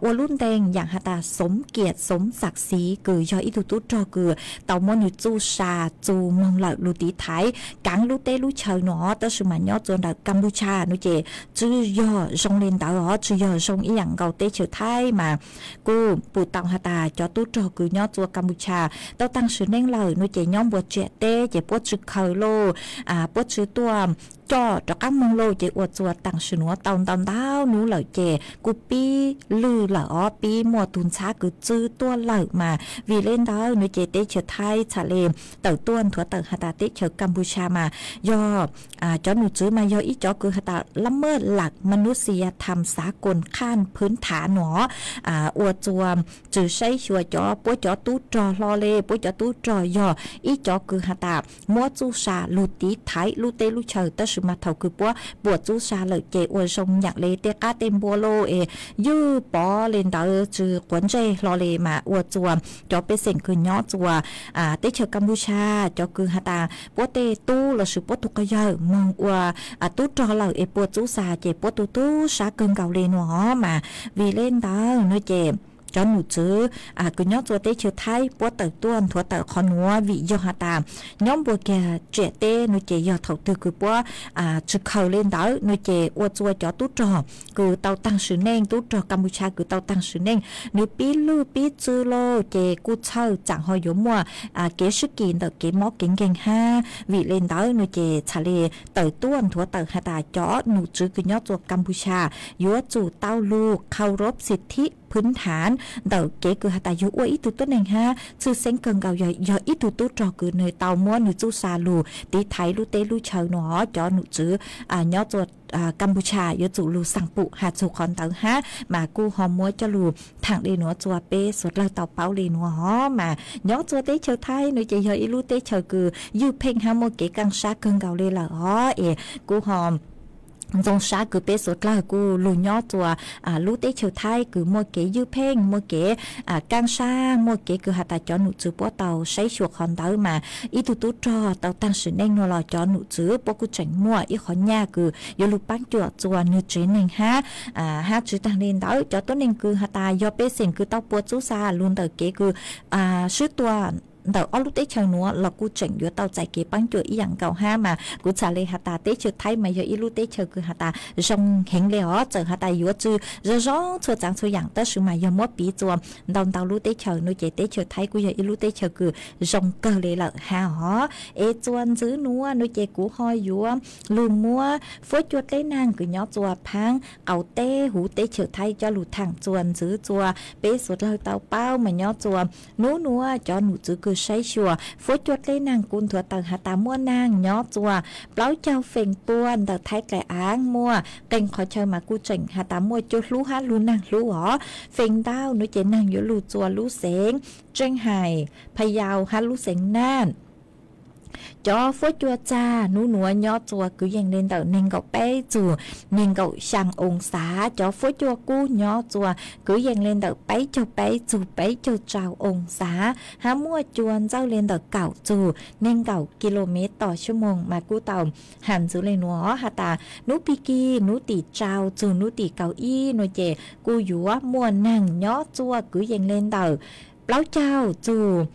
ua lub ntees yaam has tas xoom kiam xoom xaam xiv kws yog ib tug tub rog kws tau muab nwg txuj sa txug moog lawm lug tiv thaiv kaav lub teb lub chaw nuav. Tab sis mas nyob txuas ntawm Kampuchea nuav ces tsi yog zoo le ntawd os, tsi yog zoo ib yaam nkaus teb chaws Thaib mas kuj pum tau has tas cov tub rog kws nyob txuas Kampuchea tau taag sim neej lawm nuav ces nyob npuas tsiam teb ces puab tsi khaws lauj, puab tsi tuaj coj rov qaab moog lauj ces ua txuas taam sim nuav tau ntau ntau nub lawm ces kuj pib lwj lawm os, pib muaj tug ntxhab kws txwb tuaj lawm. Mas vim le ntawd nuav ces teb chaws Thaib txhad le tawm tuaj nthuav tawm has tas teb chaws Kampuchea mas yog cov num tswv mas yog ib cov kws has tas lab maj lam ma nub xi ya tham xav koos khaj phwv thav nuav ua txuas tsi saib xyuas cov puab cov tub rog hlo le, puab cov tub rog yog ib cov kws has tas muab txuj sa lug tiv thaiv lub teb lub chaw. Tab sis mas thaum kws puab puam txuj sa lawm ces ua zoo yaam le tej qab tej npua lauj es ywj pov le ntawd tsi quav ntsej hlo le mas ua txuas cov pej xeem kws nyob txuas teb chaws Kampuchea cov kws has tas puab tej tub lossis puab tug quas yawg moog ua tub rog lawm es puam txuj sa ces puab tu tub sab kawg nkaus le nuav. Mas vim le ntawd nuav ces cov num tswv kws nyob txuas teb chaws Thaib puab tawm tuaj nthuav tawm qhov nuav vim yog has tas nyob npuas kiag tsiam teb nuav ces yog thaum twg kws puab tsi khaws le ntawd nuav ces ua txuas cov tub rog kws tau taag sim neej, tub rog Kampuchea kws tau taag sim neej nwg pib lwj pib txwb lauj ces kuj txhawj tsaam ho yuav muaj kev sib kis ntawm kev mob kev nkeeg hab. Vim le ntawd nuav ces txhad le tawm tuaj nthuav tawm has tas cov num tswv kws nyob txuas Kampuchea yuav tsum tau lug khau rob xi thib phwv thav ntawm kev kws has tas yug ua ib tug tuab neeg hab tshwj xeeb kawg nkaus yog ib tug tub rog kws nwg tau muab nwg txuj sa lug tiv thaiv lub teb lub chaw nuav. Cov num tswv nyob txuas Kampuchea yuav tsum lug xaa pum has txug qhov ntawd hab mas kuj ho muab coj lug thaam le nuav txuas peb suav dlawg tau paub le nuav os. Mas nyob txuas teb chaws Thaib nuav ces yog ib lub teb chaws kws ywj pheej hab muaj kev kaaj sab kawg nkaus le lawm os es kuj ho ntxoo sab kws peb suav dlawg kuj lug nyob txuas lub teb chaws Thaib kws muaj kev ywj pheej, muaj kev kaaj sab, muaj kev kws has tas cov num tswv puab tau saib xyuas qhov ntawd mas ib tug tub rog tau taag sim neej nuav los cov num tswv puab kuj tseem muaj ib qhov nyaj kws yuav lug paab cuam txuas nwg tsev neeg hab. Hab tsi taag le ntawd cov tuab neeg kws has tas yog pej xeem kws tau puam txuj sa lug ntawm kev kws swb tua ntawm ob lub teb chaws nuav los kuj tseem yuav tau txais kev paab cuam ib yaam nkaus hab. Mas kuv txhad le has tas teb chaws Thaib mas yog ib lub teb chaws kws has tas zoo heev le os, txawm has tas yuav tsi zoo zoo txhua tsav txhua yaam tab sis mas yog muab piv txuas ntau ntau lub teb chaws nuav ces teb chaws Thaib kuj yog ib lub teb chaws kws zoo kawg le lawm hab os. Es txuas ntxiv nuav nuav ces kuv ho yuav lug muab fuab cua dleb naag kws nyob txuas phaab qaum teb huv teb chaws Thaib coj lug thaam txuas ntxiv txuas peb suav dlawg tau paub mas nyob txuas nub nuav cov num tswv kws saib xyuas fuab cua dleb naag kuj nthuav tawm has tas muaj naag nyob txuas plaub caug feem pua ntawm Thaib dlaim aav muaj qee qhov chaw mas kuj tseem has tas muaj cua hlub hab lug naag hlub os. Feem ntau nuav ces naag yuav lug txuas lub xeev Tseej Hais, Pha Yau hab lub xeev Naj. Cov fuab cua txag hnub nuav nyob txua kwv yees le ntawm neeg nkaum peb txug neeg nkaum xyaa oo xav. Cov fuab cua kub nyob txua kwv yees le ntawm peb caug peb txug peb caug rau oo xav, hab muaj cua ntxawj le ntawm kaum txug neeg nkaum kis lus mev tom xyoo moog mas kuj tau has ntxiv le nuav has tas hnub pig kig hnub tim rau txug hnub tim kaum ib nuav ces kuj yuav muaj neeg nyob txua kwv yees le ntawm plaub caug txug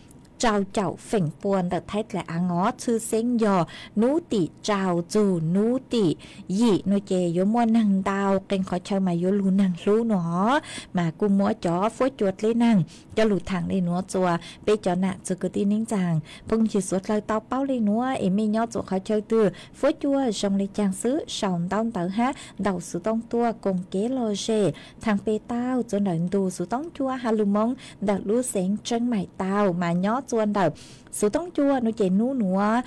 rau caum feem pua ntawm Thaib dlaim aav os. Tshwj xeeb yog hnub tim rau txug hnub tim yim nuav ces yuav muaj neeg ntau, qee qhov chaw mas yuav lug neeg hlub nuav os. Mas kuj muab cov fuab cua dleb neeg coj lug thaam le nuav txua peb cov nam txwv kwv tij neej tsaa phooj ywg suav dlawg tau paub le nuav es mej nyob txua qhov chaw twg fuab cua zoo le caag xwb sau ntaub ntawv hab ntaus xuv tooj tuaj koom kev lom zem thaam pe tau txua ntawm ntu xuv tooj cua has lug Moob ntawm lub xeev Tseeb Maim tau. Mas nyob txua ntawm xuv tooj cua nuav ces hnub nuav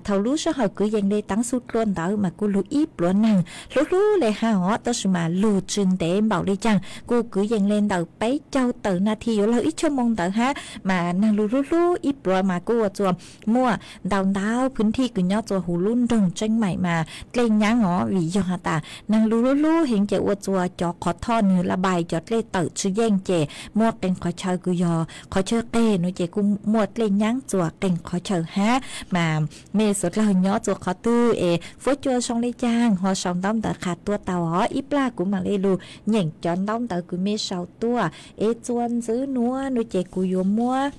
thaum lub sij hawm kwv yees le taav xu dlua ntawd mas kuj lug ib pluav neeg hlub hlub le hab os, tab sis mas lug tsi ntev npaum le caag, kuj kwv yees le ntawm peb caug tawm nas this yuav lug ib tshuaj moo ntawd hab. Mas neeg lug hlub hlub ib pluav mas kuj ua txua muaj ntau ntau pwv thij kws nyob txua huv lub nroog Tseeb Maim mas dlej nyaab os, vim yog has tas neeg lug hlub hlub heev ces ua txua cov qhov thoj nwg la npais cov dlej tawm tsi yeej ces muaj qee qhov chaw kws yog qhov chaw qeg nuav ces kuj muaj dlej nyaab txua qee qhov chaw hab. Mas mej suav dlawg nyob txua qhov twg es fuab cua zoo le caag ho sau ntaub ntawv qha tuaj tau os, ib plag kuv mam le lug nyeem cov ntaub ntawv kws mej sau tuaj. Es txua ntxiv nuav nuav ces kuv yuav muab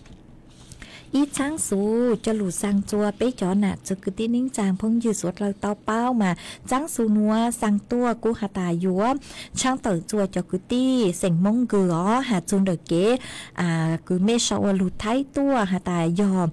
ib txhaab xu coj lug xaa txua peb cov nam txwv kwv tij neej tsaa phooj ywg suav dlawg tau paub. Mas txhaab xu nuav xaa tuaj kuj has tas yuav tshaab tawm txua cov kwv tij xeem Moob Kws os, has txug ntawm kev kws mej sau ua lug Thaib tuaj has tas yog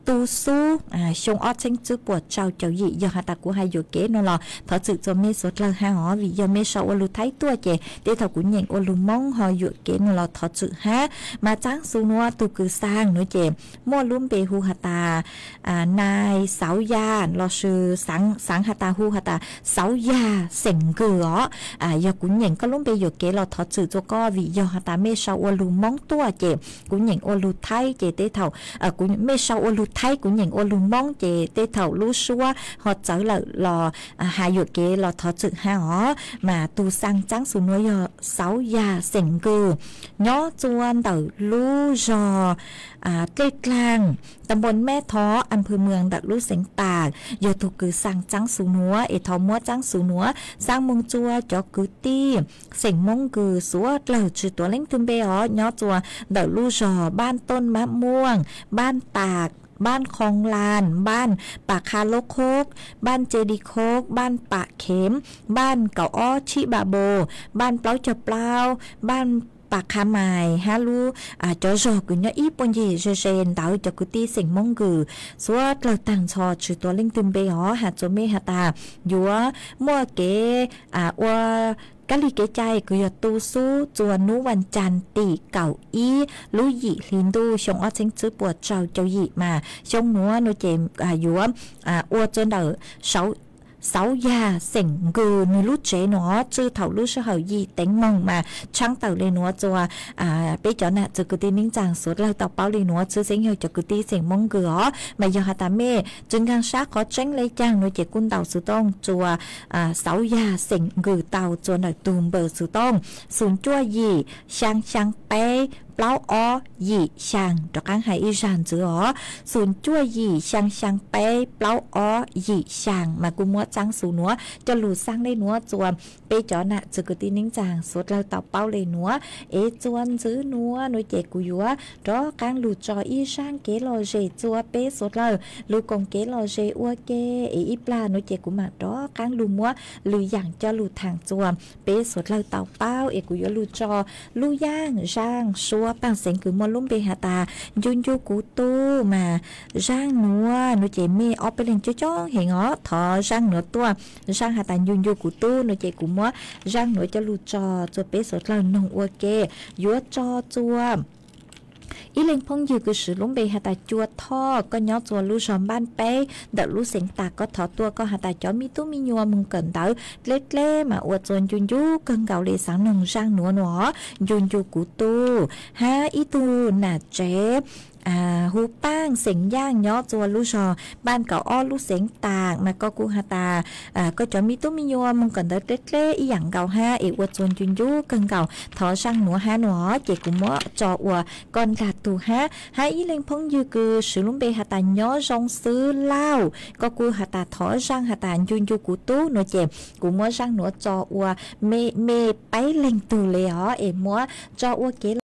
tu xub xyoo ob txheeb tsib puas rau caum yim. Yog has tas kuv has yuam kev nuav los thov txwm txua mej suav dlawg hab os, vim yog mej sau ua lug Thaib tuaj ces tej thaum kuv nyeem ua lug Moob ho yuam kev nuav los thov txwm hab. Mas txhaab xu nuav tug kws xaa nuav ces muaj lub npe hu has tas Nais Xauv Yas lossis xaav has tas hu has tas Xauv Yas xeem Kws os. Yog kuv nyeem koj lub npe yuam kev los thov txwm txua koj, vim yog has tas mej sau ua lug Moob tuaj ces kuv nyeem ua lug Thaib ces tej thaum mej sau ua lug Thaib kuv nyeem ua lug Moob ces tej thaum lub suab ho txawv lawm los has yuam kev los thov txwm hab os. Mas tug xaa txhaab xu nuav yog Xauv Yas xeem Kws, nyob txua ntawm lub zog Dlej Dlaag, ta npoo Meb Thov, a phw Mws ntawm lub xeev Tas, yog tug kws xaa txhaab xu nuav. Es thov muab txhaab xu nuav xaa moog txua cov kwv tij xeem Moob Kws suav dlawg tsi tuav leej twg npe os, nyob txua ntawm lub zog Npaaj Tooj Mab Muaj, Npaaj Tas, Npaaj Qhoo Laa, Npaaj Pas Qha Lub Khob, Npaaj Tse Di Khob, Npaaj Pam Khev, Npaaj Kaum Ob Tshib Npa Npo, Npaaj Plaub Caug Plaub, Npaaj Pas Qha Mais hab lub cov zog kws nyob ib puag ncig ze ze ntawd cov kwv tij xeem Moob Kws suav dlawg taag nrho tsi tuav leej twg npe os, has txua mej has tas yuav muaj kev ua kab lig kev cai kws yog tu xub txua nub vas cas tim kaum ib lub yim hli ntuj xyoo ob txheeb tsib puas rau caum yim. Mas xyoo nuav nuav ces yuav ua txua ntawm Xauv Yas xeem Kws nwg lub tsev nuav, tswj thaum lub sij hawm yim teev moog mas tshaab tawm le nuav txua peb cov nam txwv kwv tij neej tsaa suav dlawg tau paub le nuav. Tshwj xeeb yog cov kwv tij xeem Moob Kws os, mas yog has tas mej tsi nkaag sab qhov tseeb le caag nuav ces kuj ntaus xuv tooj txua Xauv Yas xeem Kws tau txua ntawm tug npawb xuv tooj xum cuaj yim xyaa xyaa peb plaub ob yim xyaa. Rov qaab has ib zag ntxiv os, xum cuaj yim xyaa xyaa peb plaub ob yim xyaa. Mas kuj muab txhaab xu nuav coj lug xaa le nuav txua peb cov nam txwv kwv tij neej tsaa suav dlawg tau paub le nuav. Es txua ntxiv nuav nuav ces kuv yuav rov qaab lug tso ib zag kev lom zem txua peb suav dlawg lug koom kev lom zem ua ke. Es ib plag nuav ces kuv maam rov qaab lug muab lwm yaam coj lug thaam txua peb suav dlawg tau paub. Es kuv yuav lug tso lub yaam zag suav paaj xeev kws muaj lub npe has tas Ncu Ncu Kuv Tub. Mas zag nuav nuav ces mej ob peb leeg coob coob heev os, thov zag nuav tuaj. Zag has tas Ncu Ncu Kuv Tub nuav ces kuv muab zag nuav coj lug tso txua peb suav dlawg noog ua ke. Yuav tso txua ib leeg phooj ywg kws swv lub npe has tas Cua Thoj, koj nyob txua lub zog Npaaj Peb ntawm lub xeev Tas, koj thov tuaj. Koj has tas cov me tub me nyuam moog kawm ntawv dleb dleb mas ua txua ncu ncu kawg nkaus le, xaav noog zag nuav nuav, Ncu Ncu Kuv Tub. Hab ib tug nam tsev Hu Paaj xeem Yaaj nyob txua lub zog Npaj Kaum Ob lub xeev Taam mas koj kuj has tas koj cov me tub me nyuam moog kawm ntawv dleb dleb ib yaam nkaus hab es ua txuas ncu ncu kawg nkaus thov zaaj nuav hab nuav ces kuv muab tso ua koj nkaag tug hab. Hab ib leeg phooj ywg kws swv lub npe has tas Nyob Zoo Xwb Lauj koj kuj has tas thov zaaj has tas ncu ncu kuv tub nuav ces kuv muab zaaj nuav tso ua me peb leeg tug le os es muab tso ua kev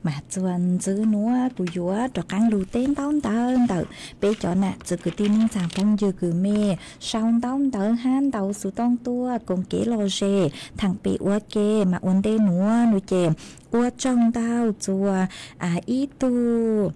Mas txuas ntxiv nuav kuv yuav rov qaab lug teb ntaub ntawv ntawm peb cov nam txiv kwv tij neej tsaa phooj ywg kws mej sau ntaub ntawv hab ntaus xuv tooj tuaj koom kev lom zem thaam pem ua ke mas ua ntej nuav nuav ces ua tsaug ntau txuas ib tug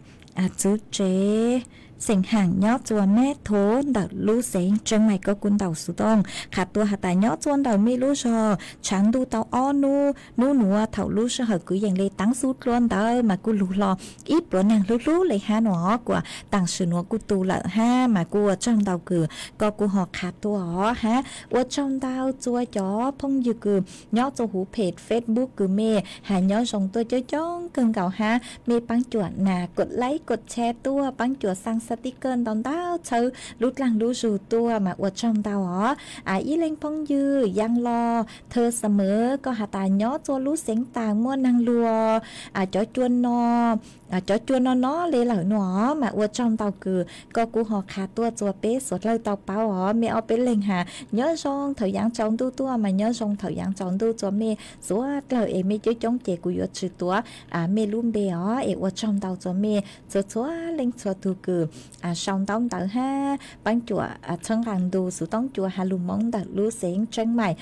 txiv tsev xeem Haam nyob txuas Mab Thov ntawm lub xeev Tseem Maim koj kuj ntaus xuv tooj qha tuaj has tas nyob txuas ntawm mej lub zog tshaav ntuj tau ob nub, nub nuav thaum lub sij hawm kwv yees le taav xub dlua ntawd mas kuj lug hlo ib pluag neeg hlub hlub le hab nuav kuas taam sim nuav kuj tu lawm hab mas kuj ua tsaug ntau kws koj kuj ho qha tuaj hab ua tsaug ntau txuas cov phooj ywg kws nyob txuas huv phem Facebook kws mej has nyob zoo tuaj coob coob kawg nkaus hab mej paab cuam nas kod like kod share tuaj paab cuam xaa Xa tij kawj ntau ntau txhawb lub dlaag lub zug tuaj mas ua tsaug ntau os. Ib leeg phooj ywg Yaj Los Thawj Xa Mawv koj has tas nyob txua lub xeev tas muaj neeg luag, cov cua no, cov cua no no le lawm no os mas ua tsaug ntau kws koj kuj ho qha tuaj txua peb suav dlawg tau paub os. Mej ob peb leeg has nyob zoo thaum yaav tsaus ntuj tuaj mas nyob zoo thaum yaav tsaus ntuj txua mej suav dlawg es mej coob coob ces kuv yuav tsis tuav mej lub npe os es ua tsaug ntau txua mej txhua txhua leej txhua tug kws sau ntaub ntawv hab paab cuam txhawb nqaa ntu xuv toob cua has lug Moob ntawm lub xeev Tseeb Maim.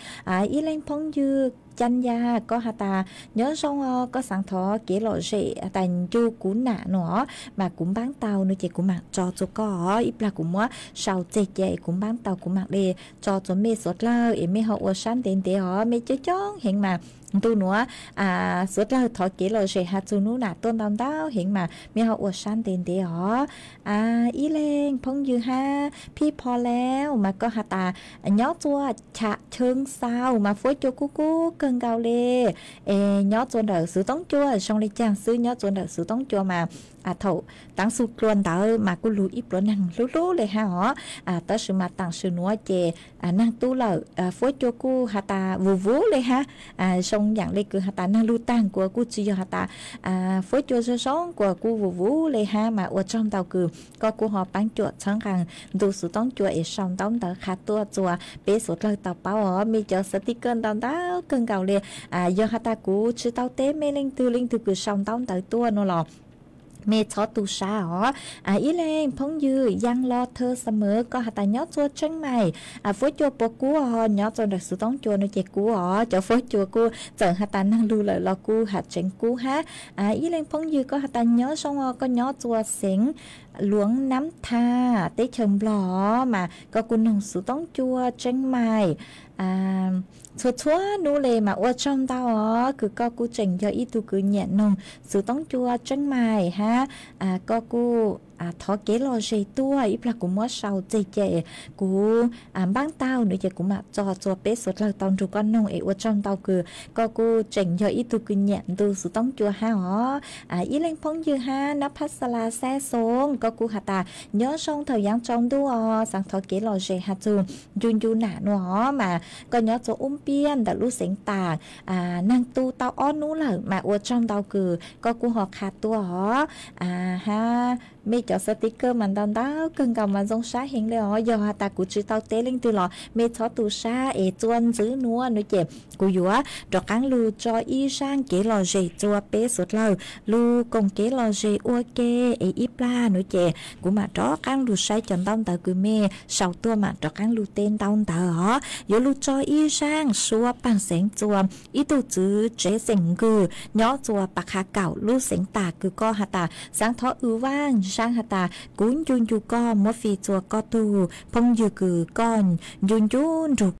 Ib leeg phooj ywg Ca Yaj koj has tas nyob zoo os, koj xaav thov kev lom zem has tas ncu kuv nam no os mas kuv npaab tau no ces kuv maam tso txua koj os. Ib plag kuv muab sau tseg ces kuv npaab tau kuv maam le tso txua mej suav dlawg es mej ho ua sab ntev ntev os. Mej coob coob heev mas ntu nuav suav dlawg thov kev lom zem has txug nub nam tuaj ntau ntau heev mas mej ho ua sab ntev ntev os. Ib leeg phooj ywg hab Phij Pho Lauj mas koj has tas nyob txua Cham Cheeb Xauj mas fuab cua kuj kub kawg nkaus le. Es nyob txua ntawm xuv toob cua zoo le caag xwb, nyob txua ntawm xuv toob cua mas thaum taav xu dlua ntawd mas kuj lug ib pluag neeg hlub hlub le hab os. Tab sis mas taam sim nuav ces neeg tub lawm, fuab cua kuj has tas vuv vuv le hab. Zoo yaam le kws has tas neeg lug taag kuas kuj tsi yog has tas fuab cua zoo zoo kuas kuj vuv vuv le hab mas ua tsaug ntau kws koj kuj ho paab cuam txhawb nqaa ntu xuv toob cua es sau ntaub ntawv qha tuaj txua peb suav dlawg tau paub os. Mej cov xa tij kawj ntau ntau kawg nkaus le. Yog has tas kuv tsi tau teb mej leej twg leej twg kws sau ntaub ntawv tuaj no los mej txhob tu sab os. Ib leeg phooj ywg Yaj Los Thawj Xa Mawv koj has tas nyob txua Tseeb Maim, fuab cua puas kub os? Nyob txua ntawm xuv toob cua no ces kub os, cov fuab cua kuj txawm has tas neeg lug lawm los kuj has tseev kub hab. Ib leeg phooj ywg koj has tas nyob zoo os, koj nyob txua xeev Luav Nab Thaj teb chaws Nplog os mas koj kuj noog xuv toob cua Tseeb Maim txhua txhua nub le mas ua tsaug ntau os, kws koj kuj tseem yog ib tug kws nyiam noog xuv toob cua Tseeb Maim hab koj kuj thov kev lom zem tuaj. Ib plag kuv muab sau tseg ces kuv npaab tau no ces kuv maam tso txua peb suav dlawg tau nrug koj noog es ua tsaug ntau kws koj kuj tseem yog ib tug kws nyiam ntu xuv toob cua hab os. Ib leeg phooj ywg hab Nab Phab Xa La Xab Xoo koj kuj has tas nyob zoo thaum yaav tsaus ntuj os, xaav thov kev lom zem has txug ncu ncu nam no os mas koj nyob txua Ub Npiab ntawm lub xeev tas, neeg tu tau ob nub lawm mas ua tsaug ntau kws koj kuj ho qha tuaj os. Hab mej cov xa tiv kawg mas ntau ntau kawg nkaus mas zoo sab heev le os. Yog has tas kuv tsi tau teb leej twg los mej txhob tu sab es txua ntxiv nuav nuav ces kuv yuav rov qaab lug tso ib zaaj kev lom zem txua peb suav dlawg lug koom kev lom zem ua ke es ib plag nuav ces kuv maam rov qaab lug saib cov ntaub ntawv kws mej sau tuaj maam rov qaab lug teb ntaub ntawv os. Yuav lug tso ib zaaj suab paag xeev txua ib tug txwv tsev xeem nkws nyob txua Pas Qha Kaum lub xeev tas kws koj has tas xaav thov ua vaaj zaaj has tas kuv ncu ncu koj muab fij txua koj tug phooj ywg kws koj ncu ncu nrug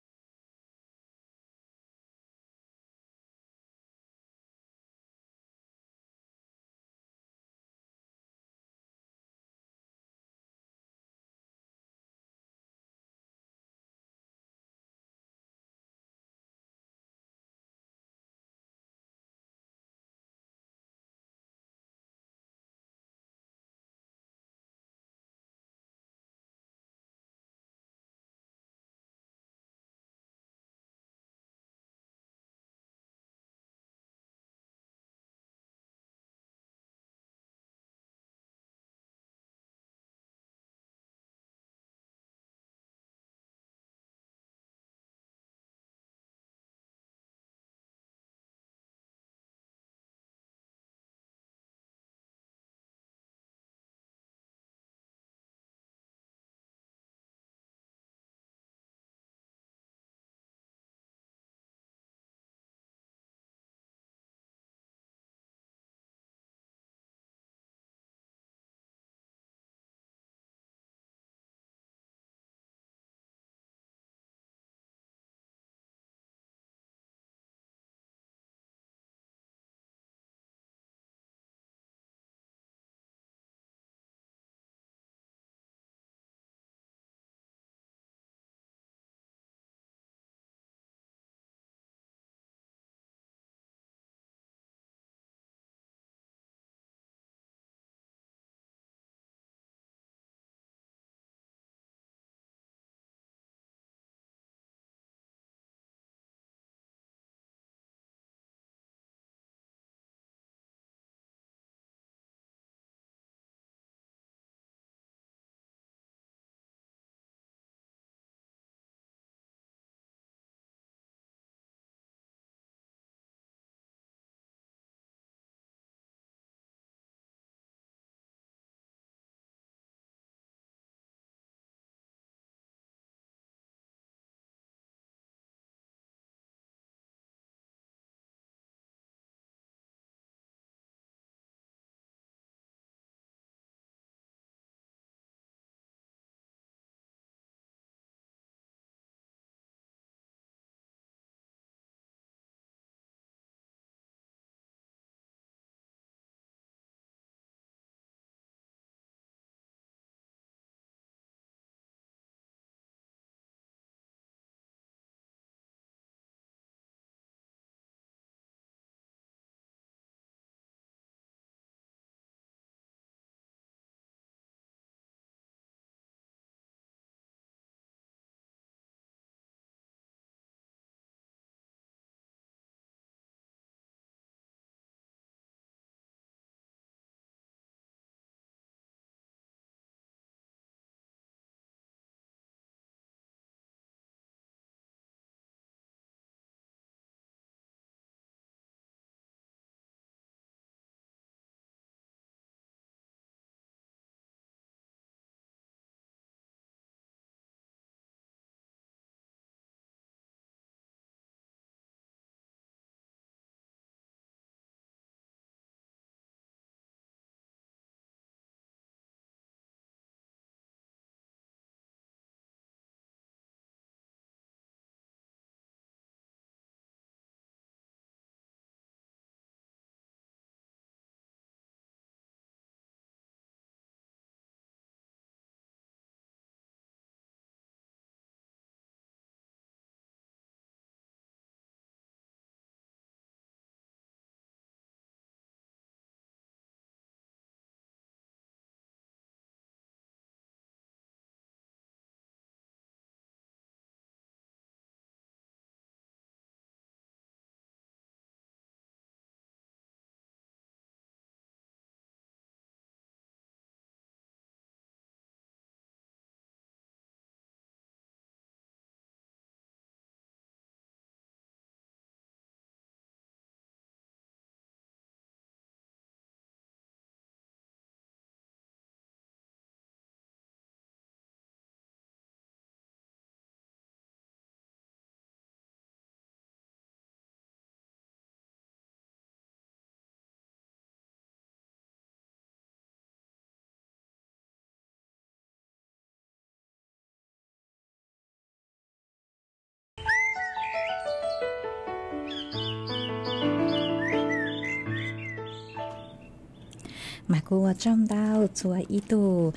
Mas kuv ua tsaug ntau txhua ib tug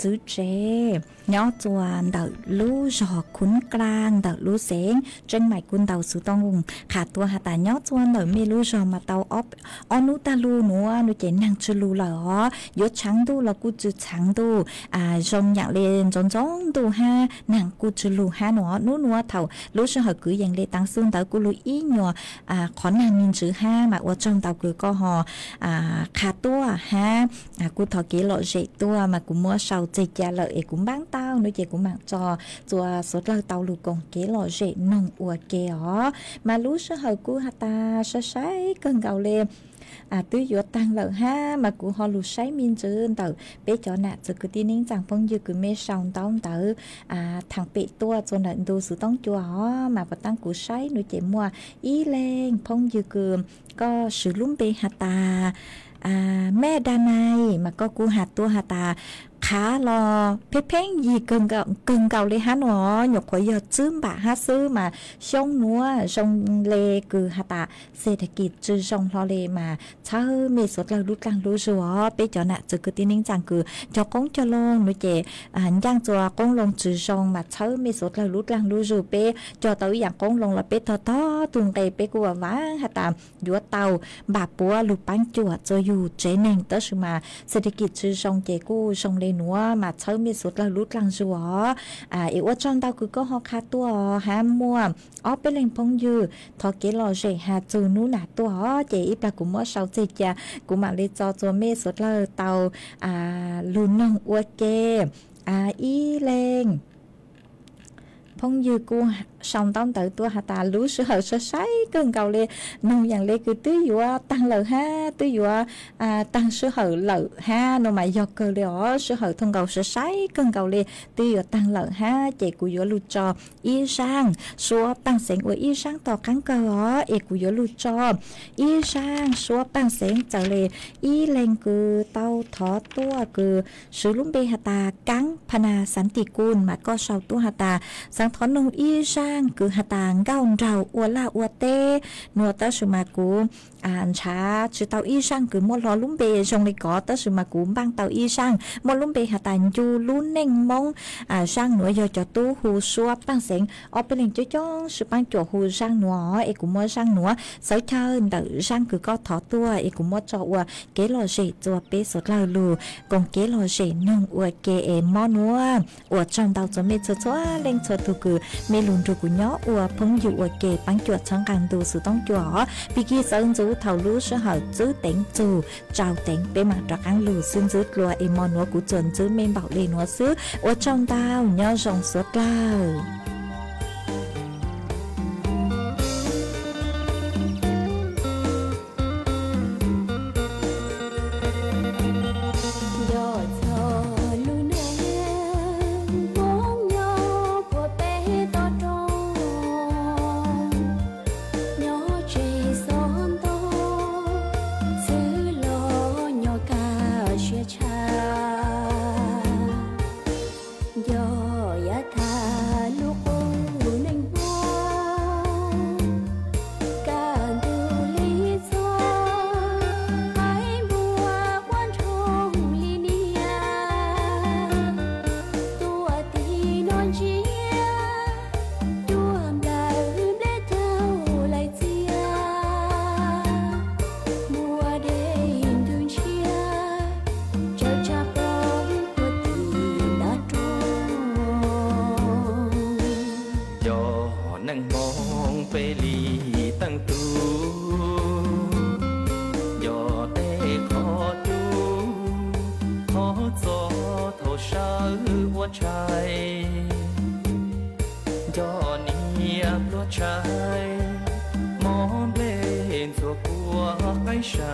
txwv tsev nyob txhua ntawm lub zog Khun Kla ntawm lub xeev Tseeb Maim kuj ntaus xov tooj qha tuaj has tas nyob txhua ntawm mej lub zog mas tau ob hnub tag lug nuav nuav ces neeg tsi lug lawm os, yuav tshaav ntuj los kuj tsi tshaav ntuj, zoo yaam le ntxoov ntxoov ntuj hab neeg kuj tsi lug hab nuav. Nub nuav thaum lub sij hawm kwv yees le taav xub ntawd kuj lug ib nyuas qhov neeg me ntsis hab mas ua tsaug ntau kws koj ho qha tuaj hab kuj thov kev lom zem tuaj mas kuv muab sau txeg ca lawm es kuv npaab tau nuav ces kuv maam tso txhua suav dlawg tau lug koom kev lom zem noog ua ke os. Mas lub sij hawm kuj has tas sai sai kawg nkaus le twb yuav taag lawm hab mas kuv ho lug saib me ntsis ntawm peb cov nam txwv kwv tij neej tsaa phooj ywg kws mej sau ntaub ntawv thaam pem tuaj txhua ntawm ntu xov tooj cua os mas puas taab kuv saib nuav ces muaj ib leeg phooj ywg kws koj swv lub npe has tas Mej Da Nai mas koj kuj has tuaj has tas qhav los pheej pheej yig kawg nkaus le hab nuav, nyuam qhuav yog tswb npaam hab xwb mas xyoo nuav zoo le kws has tas xes tha kis tsi zoo hlo le mas txhawb mej suav dlawg lub dlaag lub zug os. Peb cov nam txwv kwv tij neej tsaa kws cog qoob cog loo nuav ces ncaaj txhua qoob loo tsi zoo mas txhawb mej suav dlawg lub dlaag lub zug. Peb cog tau ib yaam qoob loo los peb tog tog tug nqe peb kuj vaam has tas yuav tau npam puav lug paab cuam txhua yug tsev neeg tab sis mas xes tha kis tsi zoo ces kuj zoo le nuav mas txhawb mej suav dlawg lub dlaag zug os. Es ua tsaug ntau kws koj ho qha tuaj hab muaj ob peb leeg phooj ywg thov kev lom zem has txug nub nam tuaj os ces ib plag kuv muab sau txeg ca kuv maam le tso txhua mej suav dlawg tau lug noog ua ke. Ib leeg phooj ywg kuj sau ntaub ntawv tuaj has tas lub sij hawm sai sai kawg nkaus le, noog yaam le kws twb yuav taag lawm hab twb yuav taag sij hawm lawm hab nuav mas yog kawg le os. Sij hawm thooj nkaus sai sai kawg nkaus le twb yuav taag lawm hab ces kuv yuav lug tso ib zaaj suab paaj xeev ua ib zaaj tom qaab kawg os es kuv yuav lug tso ib zaaj suab paaj xeev txawm le ib leeg kws tau thov tuaj kws swv lub npe has tas Kaab Phana Xanti Kun mas koj sau tuaj has tas xaav thov noog ib zaaj kws has tas nkauj nraug ua laj ua teb nuav tab sis mas kuv ntshav tsi tau ib zaaj kws muaj hlo lub npe zoo le kov tab sis mas kuv npaaj tau ib zaaj muaj lub npe has tas Ncu Lub Neej Moob. Zaaj nuav yog cov tub hu suab paaj xeev ob peb leeg coob coob sib paab cuam hu zaaj nuav es kuv muab zaaj nuav xawv chaw ntawm zaaj kws koj thov tuaj es kuv muab tso ua kev lom zem txua peb suav dlawg lug koom kev lom zem noog ua ke es mob nuav. Ua tsaug ntau txua mej txhua txhua leej txhua tug kws mej lug nrug kuv nyob ua phooj ywg ua ke paab cuam txhawb nqaa ntu xov tooj cua os. Pig kig txawv ntxuv thaum lub sij hawm txwb teev txug tsau teev peb maam rov qaab lug xwb ntxwb dlua es mo nuav kuv txuas ntxwb mej npaum le nuav xwb. Ua tsaug ntau nyob zoo suav dlawg. Nco txog lub neej Hmoob nyob puag peb toj roob, nyob tseg xob ntoo, xwb los nyob kaj siab tshaj. Nco yav tag lub qub neej Hmoob, kaj ntug li txog, qaib npua quaj nroo li niam, tuaj tim no ntsia, cuaj nplawg nplej caug laim txias, npua dej ntws ntshiab, tsawv tshaj plaws puag tim ntav roob. Nco neej Hmoob peb li teej tug, nco tej qhov cub, qhov txog thaum sawv ua tshais, nco niam pluag tshais, mob nplej ntxuag puag qaib sa.